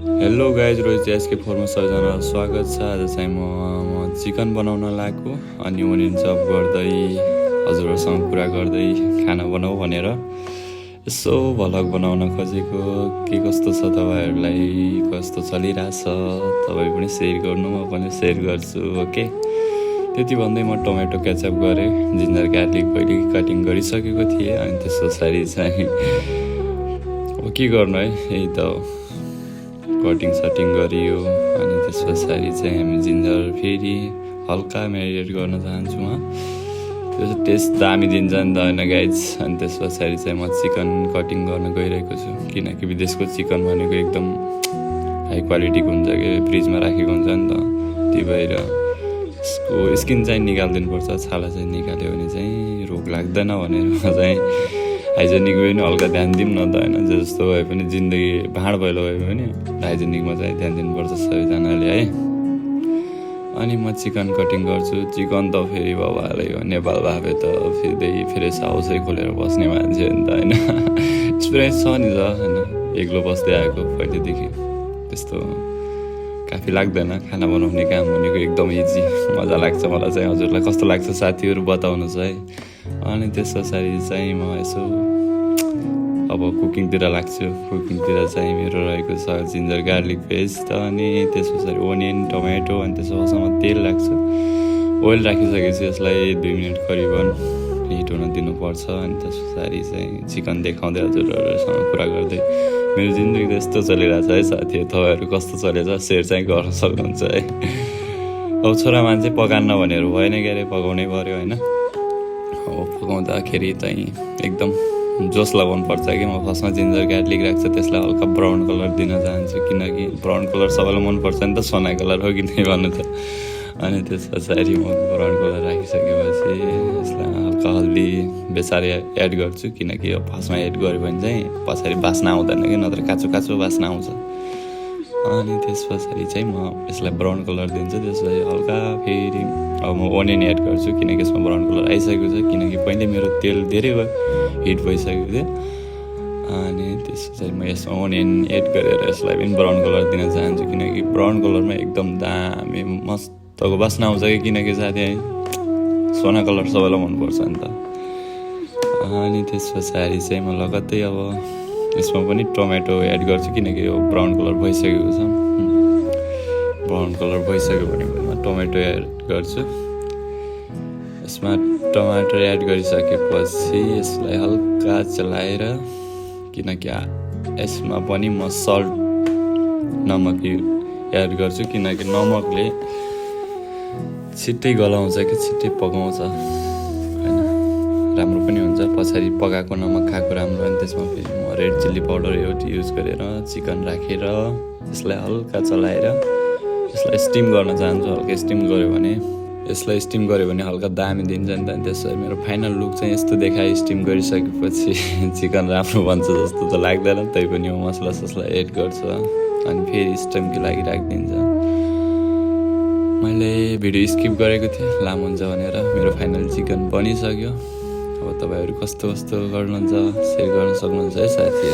Hello guys, Rohit SK फोरमा सबैजनालाई स्वागत छ। आज चाहिँ म चिकन बनाउन लागेको अनि ओनियन चप गर्दै हजुरहरूसँग कुरा गर्दै खाना बनाऊ भनेर यसो भ्लग बनाउन खोजेको। के कस्तो छ तपाईँहरूलाई, कस्तो चलिरहेछ, तपाईँ पनि सेयर गर्नु, म पनि सेयर गर्छु। ओके, त्यति भन्दै म टमेटो केचप गरेँ। जिन्जर गार्लिक पहिले कटिङ गरिसकेको थिएँ अनि त्यस पछाडि चाहिँ अब के गर्नु है, यही त कटिङ सटिङ गरियो अनि त्यस पछाडि चाहिँ हामी जिन्जर फेरि हल्का मेरिनेट गर्न चाहन्छु म। त्यो चाहिँ टेस्ट दामी दिन्छ नि त होइन गाइज। अनि त्यस पछाडि चाहिँ म चिकन कटिङ गर्न गइरहेको छु, किनकि विदेशको चिकन भनेको एकदम हाई क्वालिटीको हुन्छ कि फ्रिजमा राखेको हुन्छ नि त। त्यही भएर यसको स्किन चाहिँ निकालिदिनु पर्छ, छाला चाहिँ निकाल्यो भने चाहिँ रोग लाग्दैन भनेर चाहिँ हाइजेनिक पनि हल्का ध्यान दिउँ न त होइन। जस्तो भए पनि जिन्दगी भाँड भैलो भए पनि हाइजेनिकमा चाहिँ ध्यान दिनुपर्छ सबैजनाले है। अनि म चिकन कटिङ गर्छु। चिकन त फेरि बाबाले हो, नेपाल भए त फेरि हाउसै खोलेर बस्ने मान्छे हो नि त होइन। एक्सपिरियन्स छ नि त होइन, एक्लो बस्दै आएको पहिलेदेखि। त्यस्तो काफी लाग्दैन, खाना बनाउने काम भनेको एकदम इजी, मजा लाग्छ मलाई चाहिँ। हजुरलाई कस्तो लाग्छ साथीहरू बताउनुहोस् है। अनि त्यस पछाडि चाहिँ म यसो अब कुकिङतिर लाग्छु। कुकिङतिर चाहिँ मेरो रहेको छ जिन्जर गार्लिक पेस्ट अनि त्यस पछाडि ओनियन टमेटो अनि त्यसमा तेल लाग्छ। ओइल राखिसकेपछि यसलाई 2 मिनट करिबन हिट हुन दिनुपर्छ। अनि त्यस पछाडि चाहिँ चिकन देखाउँदै हजुरहरूसँग कुरा गर्दै मेरो जिन्दगी त यस्तो चलिरहेछ है साथीहरू। तपाईँहरू कस्तो चलेछ सेयर चाहिँ गर्न सक्नुहुन्छ है। अब छोरा मान्छे पकान्न भनेर भएन, क्यारे पकाउनै पऱ्यो होइन। अब पकाउँदाखेरि चाहिँ एकदम जोस लगाउनु पर्छ कि। म फर्स्टमा जिन्जर गार्लिक राख्छ, त्यसलाई हल्का ब्राउन कलर दिन चाहन्छु, किनकि ब्राउन कलर सबैलाई मनपर्छ नि त, सोना कलर हो कि नै भन्नु त। अनि त्यस पछाडि म ब्राउन कलर राखिसकेपछि यसलाई हल्का हल्दी बेसारी एड गर्छु, किनकि अब फर्स्टमा एड गऱ्यो भने चाहिँ पछाडि बास्ना आउँदैन कि, नत्र काँचो काँचो बास्ना आउँछ। अनि त्यस पछाडि चाहिँ म यसलाई ब्राउन कलर दिन्छु। त्यसलाई हल्का फेरि अब म ओनियन एड गर्छु, किनकि यसमा ब्राउन कलर आइसकेको छ, किनकि पहिले मेरो तेल धेरै हिट भइसकेको थियो। अनि त्यस पछाडि म यसमा ओनियन एड गरेर यसलाई पनि ब्राउन कलर दिन चाहन्छु, किनकि ब्राउन कलरमा एकदम दामी मस्तको बास्ना आउँछ कि। किनकि साथी सोना कलर सबैलाई मनपर्छ नि त। अनि त्यस पछाडि चाहिँ म लगत्तै अब यसमा पनि टमेटो एड गर्छु, किनकि यो ब्राउन कलर भइसकेको छ। ब्राउन कलर भइसक्यो भने म टमेटो एड गर्छु। यसमा टमाटर एड गरिसकेपछि यसलाई हल्का चलाएर, किनकि यसमा पनि म सल्ट नमक एड गर्छु, किनकि नमकले छिट्टै गलाउँछ कि छिट्टै पकाउँछ होइन, राम्रो पनि हुन्छ। पछाडि पकाएको नमक खाएको राम्रो। अनि त्यसमा फेरि म रेड चिल्ली पाउडर एउटा युज गरेर चिकन राखेर यसलाई हल्का चलाएर यसलाई स्टिम गर्न चाहन्छु। हल्का स्टिम गऱ्यो भने यसलाई स्टिम गऱ्यो भने हल्का दामी दिन्छ नि त। त्यसरी मेरो फाइनल लुक चाहिँ यस्तो देखाएँ। स्टिम गरिसकेपछि चिकन राम्रो बन्छ जस्तो त लाग्दैन, तैपनि म मसला ससला एड गर्छु अनि फेरि स्टिमको लागि राखिदिन्छ। मैले भिडियो स्किप गरेको थिएँ लामो हुन्छ भनेर। मेरो फाइनल चिकन बनिसक्यो। अब तपाईँहरू कस्तो कस्तो गर्नुहुन्छ सेयर गर्न सक्नुहुन्छ है साथी।